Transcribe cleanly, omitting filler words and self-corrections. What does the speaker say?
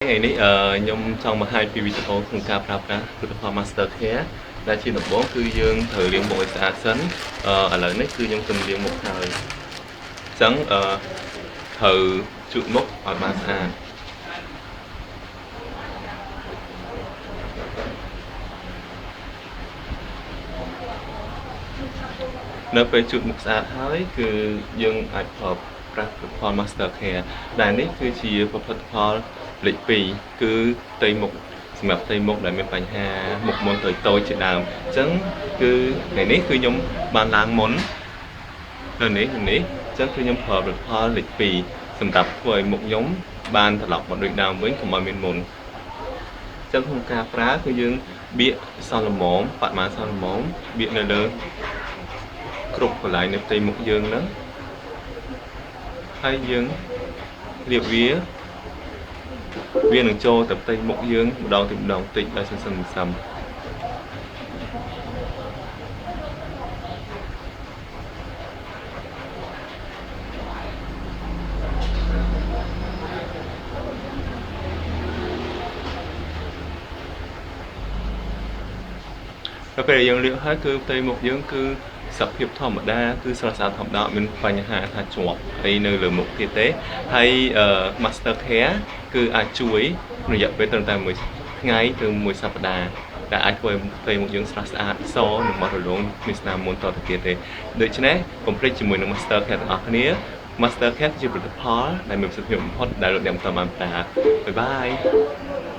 ថ្ងៃនេះខ្ញុំចង់បង្ហាញពីវីដេអូក្នុងការប្រើប្រាស់ផលិតផល Master Care ដែលជាដំបូងគឺយើងត្រូវលាងមុខឲ្យស្អាតសិនឥឡូវនេះគឺខ្ញុំទៅលាងមុខហើយអញ្ចឹងត្រូវជូតមុខឲ្យបានស្អាតនៅពេលជូតមុខស្អាតហើយគឺយើងអាចប្រើប្រាស់ផលិតផល Master Care ដែលនេះគឺជាផលិតផលលេខ2គឺផ្ទៃមុខសម្រាប់ផ្ទៃមុខដែលមានបញ្ហាមុខមុនតូចតូចជាដើមអញ្ចឹងគឺថ្ងៃនេះគឺខ្ញុំបានឡើងមុននៅនេះនេះអញ្ចឹងគឺខ្ញុំប្រើផលិតផលលេខ2សម្រាប់ធ្វើឲ្យមុខខ្ញុំបានត្រឡប់មកដូចដើមវិញកុំឲ្យមានមុនអញ្ចឹងក្នុងការប្រើគឺយើងបៀកសល់ល្មមបរិមាណសល់ល្មមបៀកនៅលើគ្រប់កន្លែងនៅផ្ទៃមុខយើងហ្នឹងហើយយើងលាបវាវានឹងចូលទៅផ្ទៃមុខយើងម្ដងទីម្ដងតិចដោយសន្សឹមសឹមដល់ពេលយើងលាបហើយគឺផ្ទៃមុខយើងគឺសភាពធម្មតាគឺស្រស់ស្អាតធម្មតាអត់មានបញ្ហាថាជាប់អីនៅលើមុខទៀតទេហើយ Master Care គឺអាចជួយរយៈពេលត្រឹមតែមួយថ្ងៃទៅមួយសប្តាហ៍ដែលអាចធ្វើឲ្យផ្ទៃមុខយើងស្រស់ស្អាតសនិងម៉ត់រលោងគ្មានស្នាមមុនតទៅទៀតទេដូច្នេះកុំភ្លេចជាមួយនឹង Master Care ទាំងអស់គ្នា Master Care ជាផលិតផលដែលមានប្រសិទ្ធភាពបំផុតដែលលោកអ្នកមិនទាន់បានប្រើបាយបាយ។